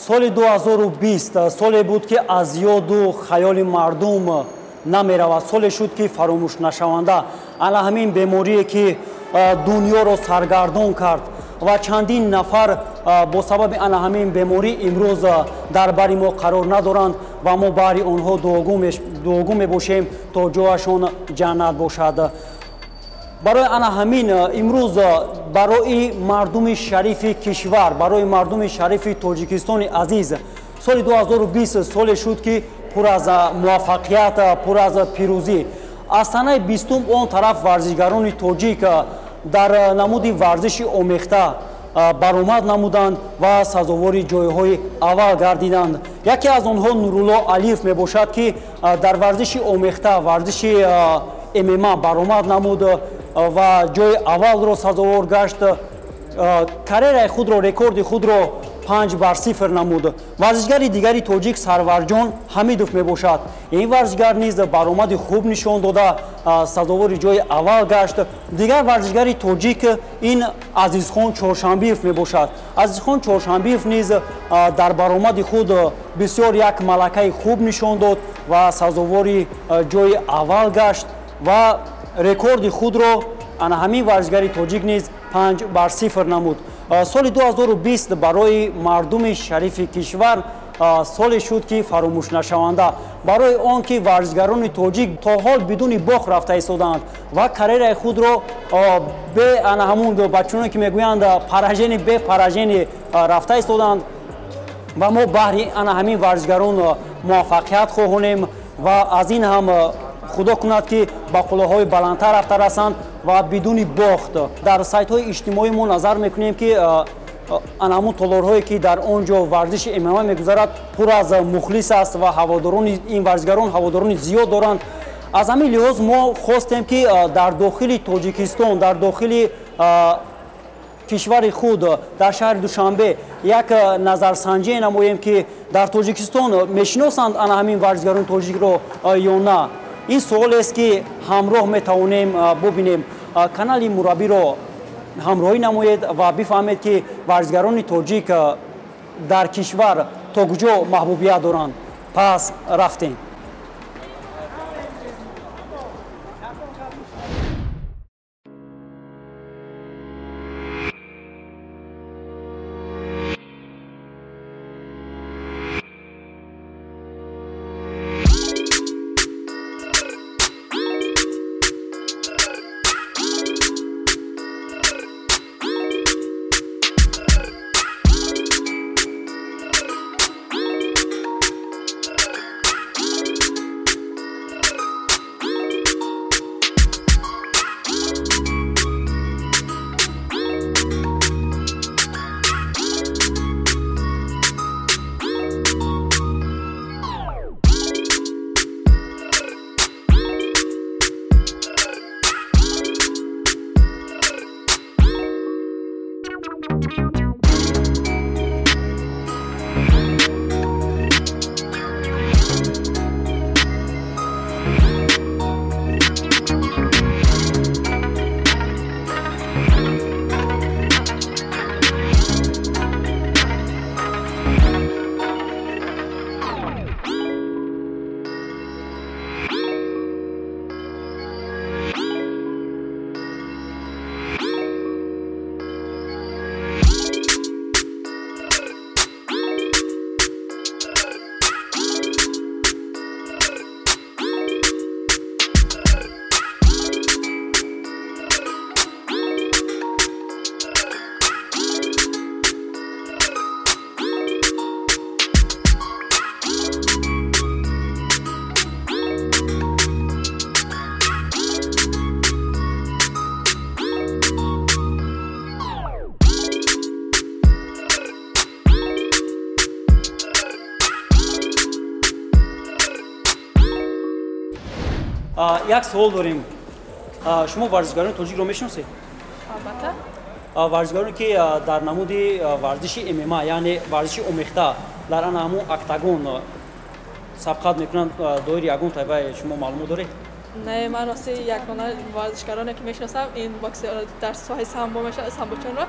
Соли 2020 соле буд, ки аз ёду хаёли мардум намеравад, соле шуд, ки фаромӯшнашаванда. Ана ҳамин беморие, ки дунёро саргардон кард ва чандин нафар бо сабаби ана ҳамин беморӣ имрӯз дар бари мо қарор надоранд ва мо баҳри онҳо дуогӯ мебошем, то ҷояшон ҷаннат бошад. Барои ана ҳамин имрӯз барои мардуми шарифи кишвар, барои мардуми шарифи Тоҷикистони азиз соли 2020 соле шуд, ки пур аз муваффақият, пур аз пирӯзӣ. Аз санаи 20-ум он тараф варзишгарони тоҷик дар намуди варзиши омехта баромад намуданд ва сазовори ҷойҳои аввал гардиданд. Яке аз онҳо Нурулло Алиев мебошад, ки дар варзиши омехта, варзиши ММА баромад намуд ва ҷои аввалро сазовор гашт. Карьераи худро, рекорди худро 5-0 намуд. Варзишгари дигари тоҷик Сарварҷон Ҳамидов мебошад. Ин варзишгар низ баромади хуб нишон дода, сазовори ҷои аввал гашт. Дигар варзишгари тоҷик ин Азизхон Чоршанбиев мебошад. Азизхон Чоршанбиев низ дар баромади худ бисёр як малакаи хуб нишон дод ва сазовори ҷои аввал гашт ва рекорди худро ана ҳамин варзишгари тоҷик низ 5-0 намуд. Соли 2020 барои мардуми шарифи кишвар соле шуд, ки фаромӯшнашаванда, барои он ки варзишгарони тоҷик то ҳол бидуни бохт рафта истодаанд ва карьераи худро бе ана ҳамун, ба чуноне ки мегӯянд, поражение, бе поражение рафта истодаанд. Ва мо баҳри ана ҳамин варзишгарон муваффақият хоҳонем ва аз ин ҳам худо кунад, ки ба қуллаҳои баландтар рафта расанд ва бидуни бохт. Дар сайтҳои иҷтимоӣ мо назар мекунем, ки ана ҳамун толорҳое, ки дар он ҷо варзиши ММА мегузарад, пур аз мухлис аст ва ҳаводорони ин варзишгарон ҳаводорони зиёд доранд. Аз ҳамин лиҳоз мо хостем, ки дар дохили Тоҷикистон, дар дохили кишвари худ, дар шаҳри Душанбе як назарсанҷие намоем, ки дар Тоҷикистон мешиносанд ана ҳамин варзишгарони тоҷикро ё на. Ин суолест, ки ҳамроҳ метавонем бубинем. Канали Мураббиро ҳамроҳӣ намоед ва бифаҳмед, ки варзишгарони тоҷик дар кишвар то куҷо маҳбубият доранд. Пас рафтем. Як суол дорем. Шумо варзишгарони тоҷикро мешиносед? Албатта. Варзишгароне, ки дар намуди варзиши ММА, яъне варзиши омехта, дар ана ҳамун октагон сабқат мекунанд, доири ягон тайба шумо маълумот доред? Не, ман рости ягона варзишгароне, ки мешиносам, ин боксер дар соҳаи самбо мешавад, самбочонро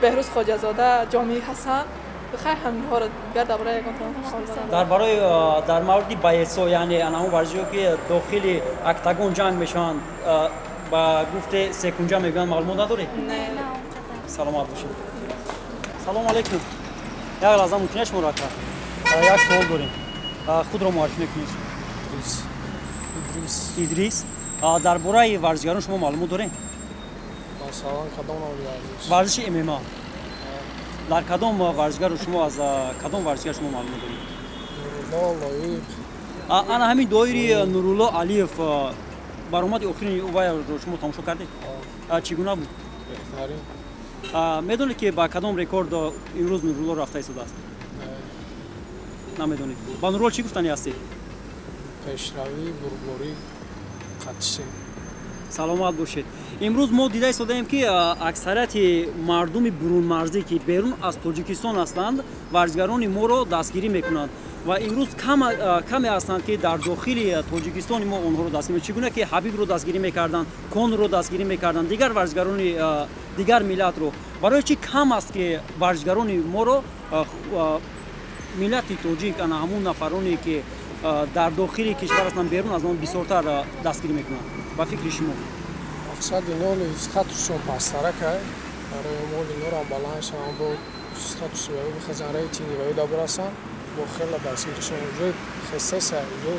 Беҳрӯз Хоҷазода, Ҷомии Ҳасан, Хай ҳаминҳоро дигар дар бораи ягон дар барои дар мавриди боецҳо, яъне ана ҳамон варзишҳое ки дохили октагон ҷанг мешаванд, ба гуфте секунҷа мегӯянд, маълумот надоред? Не. Саломат бошед. Салому алейкум. Як лаҳза мумкин шуморо ака? Як суол дорем. Худро муаррифӣ мекунед? Идрис. Идрис. Дар бораи варзишгарон шумо маълумот доред? Масалан, кадом навъи варзиш? Варзиши ММА. Дар кадом варзишгару шумо аз кадом варзишгар шумо маълумот доред? Нурулло Лоиқ. Ана ҳамин доири Нурулло Алиев баромади охирини вайро шумо тамошо кардед? Чӣ гуна буд? Беҳтарин. Медонед ки ба кадом рекорд имрӯз Нурулло рафта истодааст? Намедонед. Ба Нурулло чӣ гуфтанӣ ҳастед? Пешравӣ, бурдборӣ, қатишӣ. Саломат бошед. Имрӯз мо дида истодаем ки аксарияти мардуми бурунмарзӣ, ки берун аз Тоҷикистон ҳастанд, варзишгарони моро дастгирӣ мекунанд ва имрӯз каме ҳастанд ки дар дохили Тоҷикистони мо онҳоро дастгирӣ, чӣ гуна ки Ҳабибро дастгирӣ мекарданд, Конро дастгирӣ мекарданд, дигар варзишгарони дигар миллатро. Барои чӣ кам аст ки варзишгарони моро миллати тоҷик, ана ҳамун нафароне ки дар дохили кишвар ҳастанд, берун аз он бисёртар дастгирӣ мекунанд? Ба фикри шумо? Мақсад иноли статусшон пасттаракай, барои моли инорам баланд шаванд, бо статуси ваё бихезанд, рейтинги ваё дабурасанд, бо хела дастгиришон уже хестеса, уже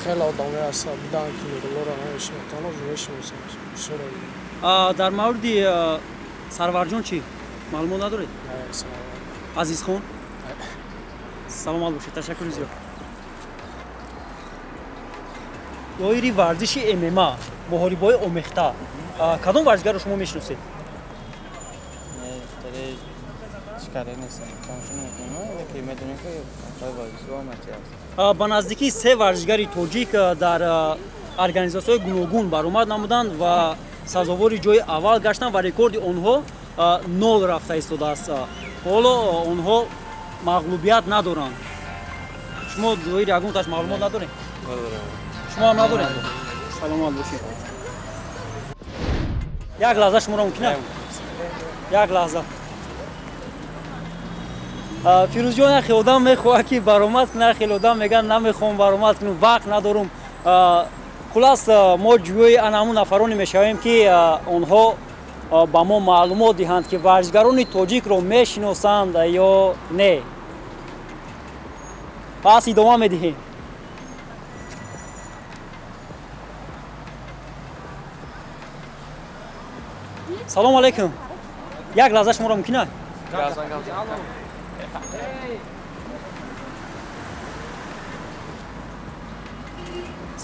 хела одамое ҳастанд буданд ки Нуруллоро намешинохтанд, уже мешиносанд бисёр. Дар мавриди Сарварҷон чӣ маълумот надоред? Азизхон? Саломат бошед, ташаккури зиёд. Доири варзиши ММА, муҳорибаҳои омехта, кадом варзишгарро шумо мешиносед? Ба наздикии се варзишгари тоҷик дар организатсияҳои гуногун баромад намуданд ва сазовори ҷои аввал гаштанд ва рекорди онҳо 0 рафта истодааст. Ҳоло онҳо мағлубият надоранд. Шумо доири ягонташ маълумот надоред? Шумо ҳам надоред? Саломат бошед. Як лаҳза шуморо мумкин аст? Як лаҳза. Фирӯзҷон, як хел одам мехоҳад ки баромад кунад, хеле одам мегӯяд намехоҳам баромад кунам, вақт надорум. Хулас, мо ҷӯёи ана ҳамун нафароне мешавем ки онҳо ба мо маълумот диҳанд ки варзишгарони тоҷикро мешиносанд ё не. Пас идома медиҳем. Салому алейкум. Як лаҳза шуморо мумкин аст?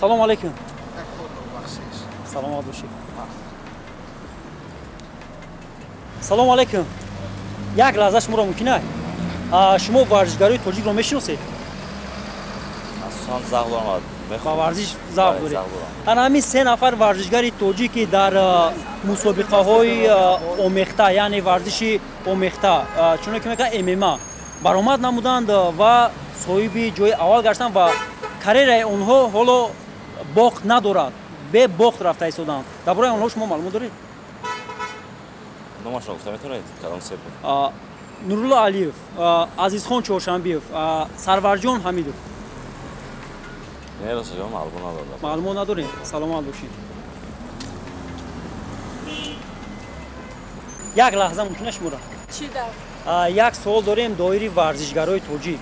Салому алейкум. Саломат бошед. Салому алейкум. Як лаҳза шуморо мумкин аст? Шумо варзишгарои тоҷикро мешиносед? Асосан завқ дорам. Ба варзиш завқ доред. Ана ҳамин се нафар варзишгари тоҷик ки дар мусобиқаҳои омехта, яъне варзиши омехта, чуноне ки мегӯянд ММА, баромад намуданд ва соҳиби ҷои аввал гаштанд ва карьераи онҳо ҳоло бохт надорад, бе бохт рафта истоданд. Дар бораи онҳо шумо маълумот доред? Номашро гуфта метавонед? Кадом се буд? Нурулло Алиев, Азизхон Чоршанбиев, Сарварҷон Ҳамидов. Не, росташон маълумот надорам. Маълумот надоред? Саломат бошед. Як лаҳза мумкин аст шуморо? Чӣ дар? Як суол дорем доири варзишгарои тоҷик.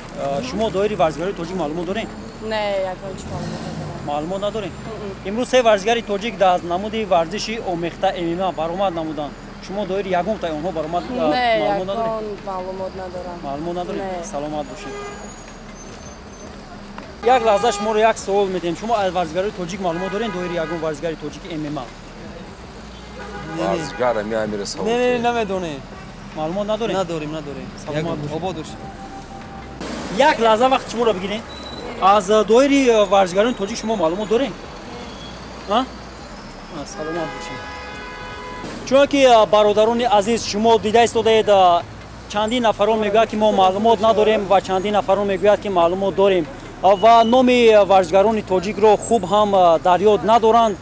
Шумо доири варзишгарои тоҷик маълумот доред? Не, ягон чӣ маълумот надорам. Маълумот надоред? Имрӯз се варзишгари тоҷик дар намуди варзиши омехта ММА баромад намуданд. Шумо доири ягонтаи онҳо баромад маълумот надоред? Не, ягон маълумот надорам. Маълумот надоред? Саломат бошед. Як лаҳза шуморо як суол медиҳем. Шумо аз варзишгарои тоҷик маълумот доред доири ягон варзишгари тоҷики ММА? Варзишгар амира савол. Не, намедонем. Маълумот надоред? Надорем, надорем. Саломат бошед. Обод бошед. Як лаҳза вақт шуморо бигирем. Аз доири варзишгарони тоҷик шумо маълумот доред? Саломат бошед. Чунки бародарони азиз, шумо дида истодаед, чандин нафарон мегӯяд ки мо маълумот надорем ва чандин нафарон мегӯяд ки маълумот дорем ва номи варзишгарони тоҷикро хуб ҳам дар ёд надоранд,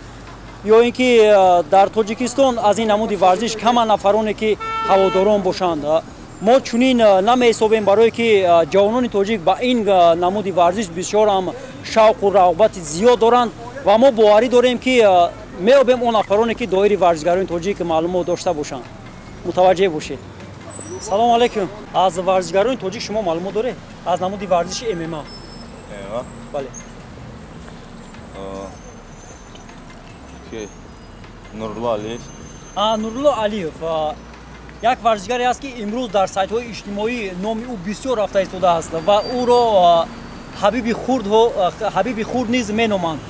ё ин ки дар Тоҷикистон аз ин намуди варзиш кама нафароне ки ҳаводорон бошанд. Мо чунин намеҳисобем, барое ки ҷавонони тоҷик ба ин намуди варзиш бисёр ҳам шавқу рағбати зиёд доранд ва мо боварӣ дорем, ки меёбем он нафароне, ки доири варзишгарони тоҷик маълумот дошта бошанд. Мутаваҷҷеҳ бошед. Салому алайкум. Аз варзишгарони тоҷик шумо маълумот доред? Аз намуди варзиши ММА? ММА? Бале. Нурулло Алиев. Нурулло Алиев як варзишгаре аст, ки имрӯз дар сайтҳои иҷтимоӣ номи ӯ бисёр рафта истодааст ва ӯро ҳабиби хурд низ меноманд.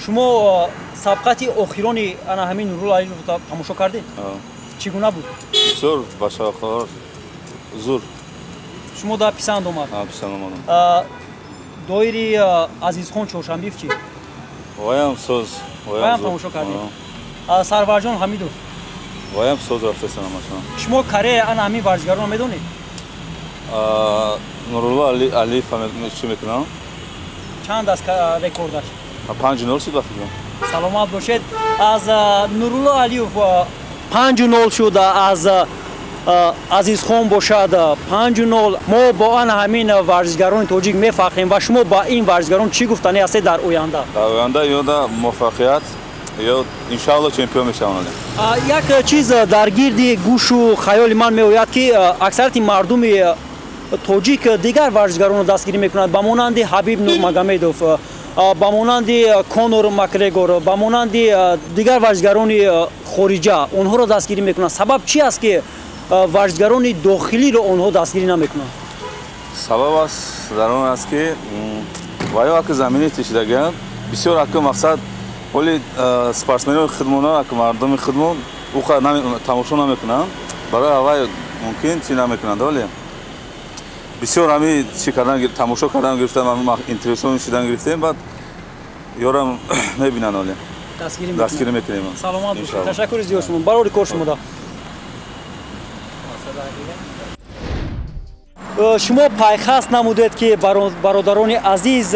Шумо сабқати охирони ана ҳамин Нурулло Алиевро тамошо кардед? Чӣ гуна буд? Бисёр башавқовар, зур. Шумо да писанд омад? Писанд омадам. Доири Азизхон Чоршанбиев чӣ? Ваям соз. Ваям тамошо кардед? Сарварҷон Ҳамидов? Ваям соз рафтасам масалан. Шумо карьераи ана ҳамин варзишгаронро медонед? Нурулло Алиев чӣ мекунам? Чанд аст рекордаш? 5-0 шуд ба фикрам. Саломат бошед. Аз Нурулло Алиев 5-0 шуд, аз Азизхон бошад 5-0. Мо бо ана ҳамин варзишгарони тоҷик мефахрем ва шумо ба ин варзишгарон чӣ гуфтанӣ ҳастед дар оянда? Дар оянда ёда муваффақият, ё иншаалло чемпион мешаванд. Як чиз дар гирди гӯшу хаёли ман меояд, ки аксарияти мардуми тоҷик дигар варзишгаронро дастгирӣ мекунанд, ба монанди Ҳабиб Нурмагомедов, ба монанди Конор Макгрегор, ба монанди дигар варзишгарони хориҷа онҳоро дастгирӣ мекунанд. Сабаб чӣ аст, ки варзишгарони дохилиро онҳо дастгирӣ намекунанд? Сабаб аст дар он аст, ки ваё аки замини тешидагианд бисёр аки мақсад оли спортсменои худмона, аки мардуми худмон уқа тамошо намекунанд, барои аввай мумкин чӣ намекунанд. Оле бисёр ҳами чӣ кардан, тамошо кардан гирифтан, интересон шидан гирифтем, баъд ёрам мебинанд. Оле дастгирӣ мекунем. Саломат бошед. Ташаккури зиёд шумо. Барори кор шумода. Шумо пайхаст намудед, ки бародарони азиз,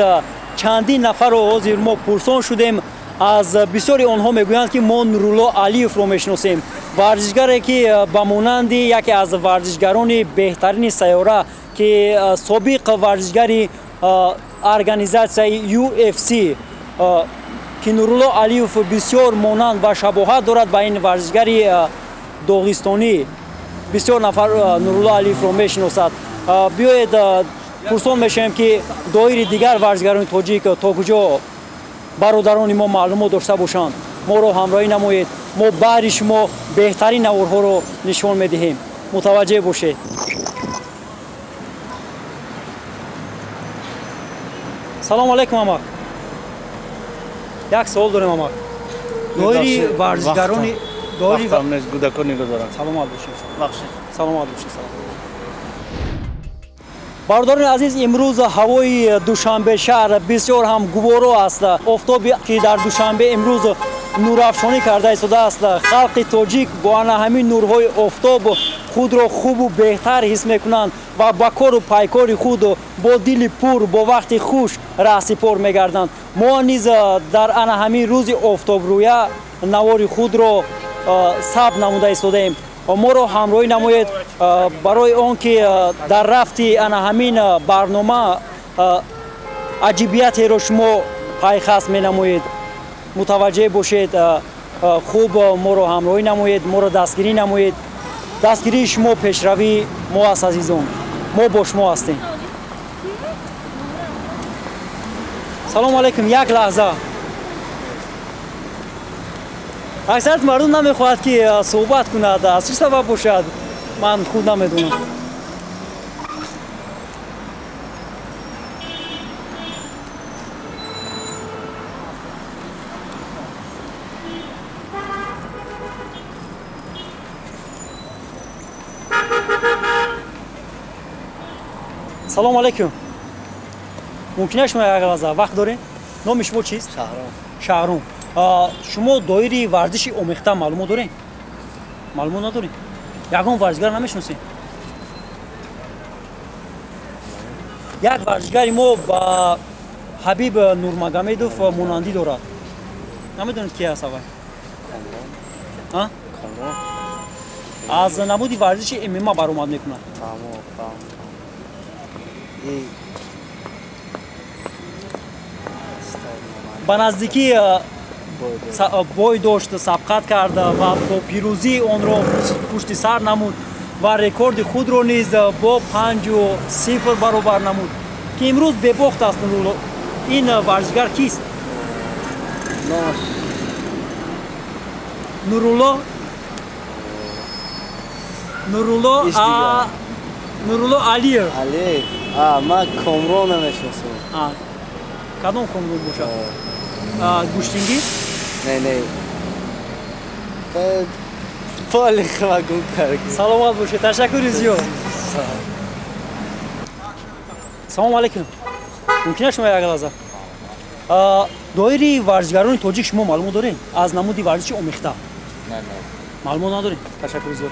чандин нафарро ҳозир мо пурсон шудем. Аз бисёри онҳо мегӯянд, ки мо Нурулло Алиевро мешиносем, варзишгаре, ки ба монанди яке аз варзишгарони беҳтарини сайёра, ки собиқ варзишгари организатсияи UFC, ки Нурулло Алиев бисёр монанд ва шабоҳат дорад ба ин варзишгари доғистонӣ. Бисёр нафар Нурулло Алиевро мешиносад. Биёед пурсон мешавем, ки доири дигар варзишгарони тоҷик то куҷо бародарони мо маълумот дошта бошанд. Моро ҳамроҳӣ намоед. Мо баҳри шумо беҳтарин наворҳоро нишон медиҳем. Мутаваҷҷеҳ бошед. Салому алайкум, амак. Як савол дорем, амак. Доири варзишгарони доири гудакон нигоҳ дорам. Саломат бошед. Бахшед. Саломат бошед. Салом. Бародарони азиз, имрӯз ҳавои Душанбе шаҳр бисёр ҳам гуворо аст. Офтобе, ки дар Душанбе имрӯз нурафшонӣ карда истодааст, халқи тоҷик бо ана ҳамин нурҳои офтоб худро хубу беҳтар ҳис мекунанд ва ба кору пайкори худ бо дили пур, бо вақти хуш раҳсипор мегарданд. Мо низ дар ана ҳамин рӯзи офтобрӯя навори худро сабт намуда истодаем. Моро ҳамроҳӣ намоед барои он ки дар рафти ана ҳамин барнома аҷибиятеро шумо пайхаст менамоед. Мутаваҷҷеҳ бошед, хуб моро ҳамроҳӣ намоед, моро дастгирӣ намоед. Дастгирии шумо пешравии мо аст, азизон. Мо бо шумо ҳастем. Салому алайкум. Як лаҳза. Аксарияти мардум намехоҳад, ки суҳбат кунад. Аз чӣ сабаб бошад, ман худ намедонам. Салому алайкум. Мумкин аст шумо як лаҳза вақт доред? Номи шумо чист? Шаҳром. Шаҳром. Шумо доири варзиши омехта маълумот доред? Маълумот надоред? Ягон варзишгар намешиносед? Як варзишгари мо ба Ҳабиб Нурмагомедов монандӣ дорад. Намедонед, ки аст аввал? Аз намуди варзиши ММА баромад мекунад. Ба наздикӣ бой дошт, сабқат кард ва бо пирӯзӣ онро пушти сар намуд ва рекорди худро низ бо 5-0 баробар намуд, ки имрӯз бебохт аст. Нурулло, ин варзишгар кист? Нурулло, Нурулло, Нурулло Алиев. Алиев. Ман Комрон намешиносам. Кадом Комрон бошад? Гӯштингир? Не, не. Поли хва гум кард. Саломат бошед, ташаккури зиёд. Салому алайкум. Мумкин аст шумо як лаҳза? Доири варзишгарони тоҷик шумо маълумот доред? Аз намуди варзиши омехта? Не, не. Маълумот надоред? Ташаккури зиёд.